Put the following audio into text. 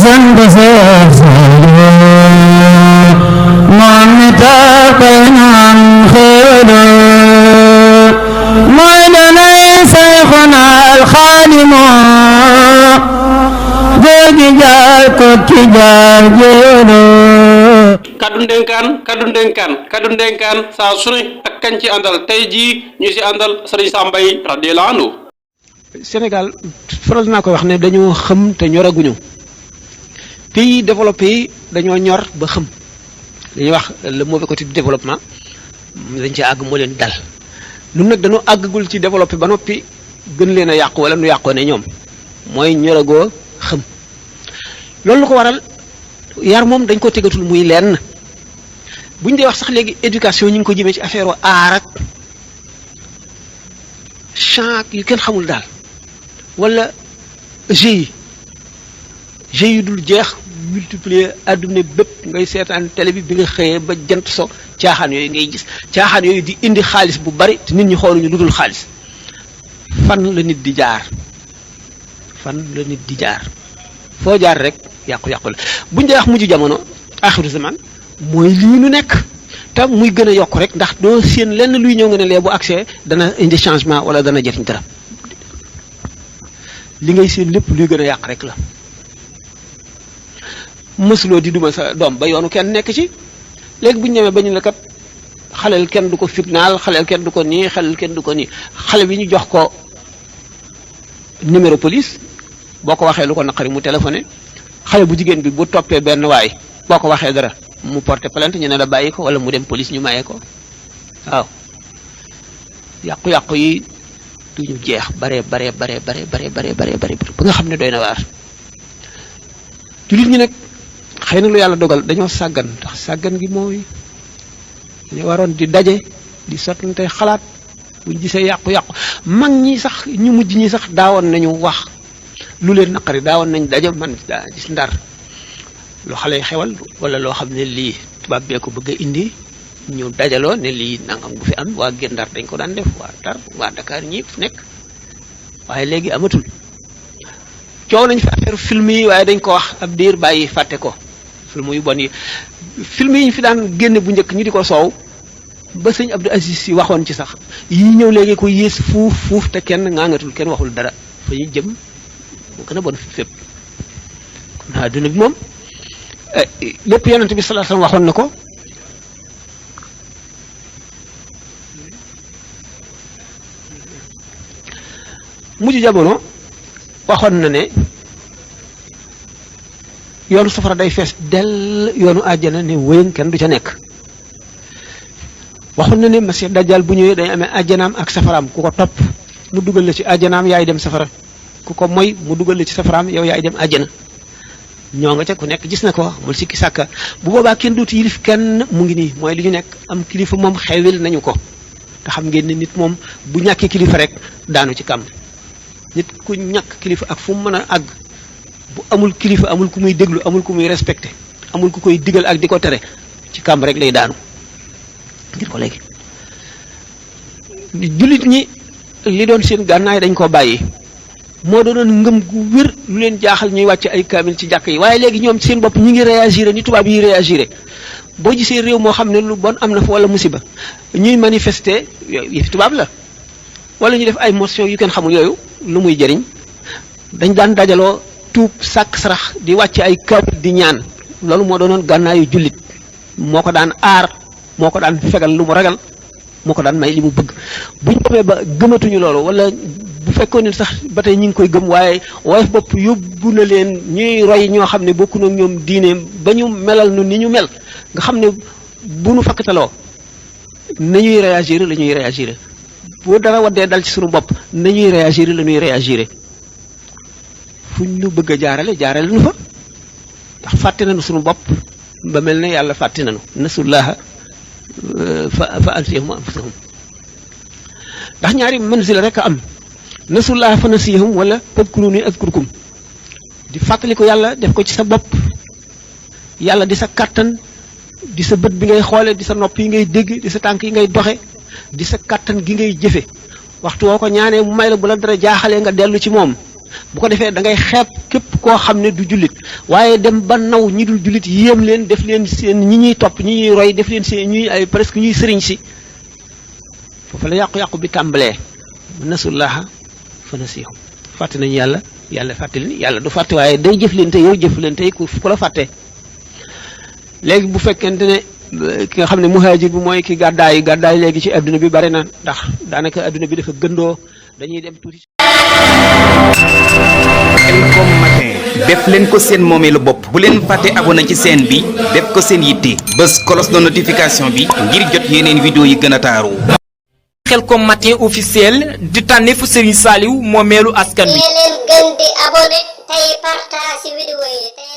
sant Seex Saaliw moom mi tappay naan xéewal mooy danay Sayxuna alxaadimu joogi jaar ko ki jaar jéero kaddu ndenkaan saa su ne ak kañ ci àndal tey jii ñu si àndal sëriñ Sambay radiyallahu anhu. Sénégal faral naa koy wax ne dañoo xam te ñoraguñu pays développé yi dañoo ñor ba xam dañuy wax le mauvais côté du développement dañ ci àgg moo leen dal ñun nag dañoo àggagul ci développé ba noppi gën leen a yàqu wala nu yàqoo ne ñoom mooy ñoragoo xam loolu lu ko waral yar moom dañ ko tegatul muy lenn bu ñu dee wax sax léegi éducation ñu ngi ko jëmee ci affaire wa aar ak chant yu kenn xamul daal wala GIE yu dul jeex multiplier adduna bépp ngay seetaan télé bi nga xëyee ba jant so caaxaan yooyu ngay gis caaxaan yooyu di indi xaalis bu bari te nit ñi xooluñu lu dul xaalis fan la nit di jaar foo jaar rek yàqu-yàqu la buñ dee wax mujj jamono axiru zaman mooy lii nu nekk te muy gën a yokk rek ndax doo seen lenn luy ñëw nga ne lee bu accès dana indi changement wala dana jëriñ dara li ngay seen lépp luy gën a yàq rek la mësuloo di duma sa doom ba yoonu kenn nekk ci léegi bu ñu ñemee ba ñu la kat xaleel kenn du ko fitnaal xaleel kenn du ko nii xaleel kenn du ko nii xale bi ñu jox ko numéro police boo ko waxee lu ko naqari mu téléphoné xale bu jigéen bi bu toppee benn waay boo ko waxee dara mu porté plainte ñu ne la bàyyi ko wala mu dem police ñu maye ko waaw yàqu-yàqu yi duñu jeex bare ba nga xam ne doy na waar jullit ñi nag xëy na lu yàlla dogal dañoo sàggan ndax sàggan gi mooy dañoo waroon di daje di sottante xalaat buñ gisee yàqu-yàqu mag ñi sax ñu mujj ñi sax daawoon nañu wax lu leen naqari daawoon nañ daje man daa gis ndar loo xale yi xewal wala loo xam ne lii tubaab bee ko bëgg a indi ñu dajaloo ne lii nangam bu fi am waa Guet Ndar dañ ko daan def waa Ndar waa Dakar ñi fu nekk waaye léegi amatul coow nañ fi affaire film yi waaye dañ ko wax ab diir bàyyi fàtte ko film yu bon yi film yi ñu fi daan génne bu njëkk ñu di ko soow ba sëñ Abdou Aziz si waxoon ci sax yi ñëw léegi ko yées fuuf te kenn ngaangatul kenn waxul dara fa ñu jëm mu gën a bon fépp kon adduna bi moom lépp yonent bi sallallahu alayhi wasallam waxoon na ko mujj jamono waxoon na ne yoonu safara day fees dell yoonu àjjana ne wéyën kenn du ca nekk waxoon na ne Masiix Dajjal bu ñëwee day amee àjjanaam ak safaraam ku ko topp mu dugal la ci àjjanaam yaay dem safara ku ko moy mu dugal la ci safaraam yow yaay dem àjjana ñoo nga ca ku nekk gis na ko mul sikki sàkka bu boobaa kenn duuti yilif kenn mu ngi nii mooy li ñu nekk am kilifa moom xewil nañu ko te xam ngeen ne nit moom bu ñàkkee kilifa rek daanu ci kàmb nit ku ñàkk kilifa ak fu mu mën a àgg bu amul kilifa amul ku muy déglu amul ku muy respecté amul ku koy digal ak di ko tere ci kàmb rek lay daanu ngir ko léegi jullit ñi li doon seen gànnaay dañ ko bàyyi moo doonoon ngëm gu wér lu leen jaaxal ñuy wàcc ay kaamil ci jàkk yi waaye léegi ñoom seen bopp ñi ngi réagir ni tubaab yi réagir boo gisee réew moo xam ne lu bon am na fa wala musiba ñuy manifester yëfi tubaab la wala ñu def ay motion yu kenn xamul yooyu lu muy jëriñ dañ daan dajaloo tuub sàkk sarax di wàcc ay kaamil di ñaan loolu moo doonoon gànnaayu jullit moo ko daan aar moo ko daan fegal lu mu ragal moo ko daan may li mu bëgg buñ demee ba gëmatuñu loolu wala bu fekkoon ne sax ba tey ñu ngi koy gëm waaye woyof bopp yóbbu na leen ñuy roy ñoo xam ne bokku nag ñoom diine ba ñu melal nu ni ñu mel nga xam ne bu nu fakkataloo nañuy réagir la ñuy réagir boo dara waddee dal ci suñu bopp nañuy réagir la ñuy réagir fu ñu bëgg a jaarale nu fa ndax fàtte nañu suñu bopp ba mel ne yàlla fàtte nañu nasullaha fa ansiyahum anfusahum ndax ñaari manzila rek a am nasullaha fa nasiyahum wala fadkuruni azkurkum di fàttali ko yàlla def ko ci sa bopp yàlla di sa kàttan di sa bët bi ngay xoole di sa nopp yi ngay dégg di sa tànk yi ngay doxe di sa kàttan gi ngay jëfe waxtu woo ko ñaanee mu may la bu la dara jaaxalee nga dellu ci moom bu ko defee da ngay xeeb képp koo xam ne du jullit waaye dem ba naw ñi dul jullit yéem leen def leen seen ñi ñuy topp ñi ñuy roy def leen seen ñuy ay presque ñuy sëriñ si foofu la yàqu-yàqu bi tàmbalee nasullaha fa nasihum fàtte nañu yàlla yàlla fàtte leen yàlla du fàtte waaye day jëflante yow jëflante ku la fàtte léegi bu fekkente ne ki nga xam ne muhaajir bi mooy ki gàddaay léegi ci adduna bi bari na ndax daanaka adduna bi dafa gëndoo dañuy dem tuuti. Khelcom matin def leen ko seen moomeelu bopp bu leen fàtte abonné ci chaîne bi def ko seen yitte bës cloche de notification bi ngir jot yeneen vidéo yi gën a taaru. Khelcom matin officiel di tànneefu Serigne Saliou moomeelu askan wi. leen gën di abonné tey partage vidéo yi tey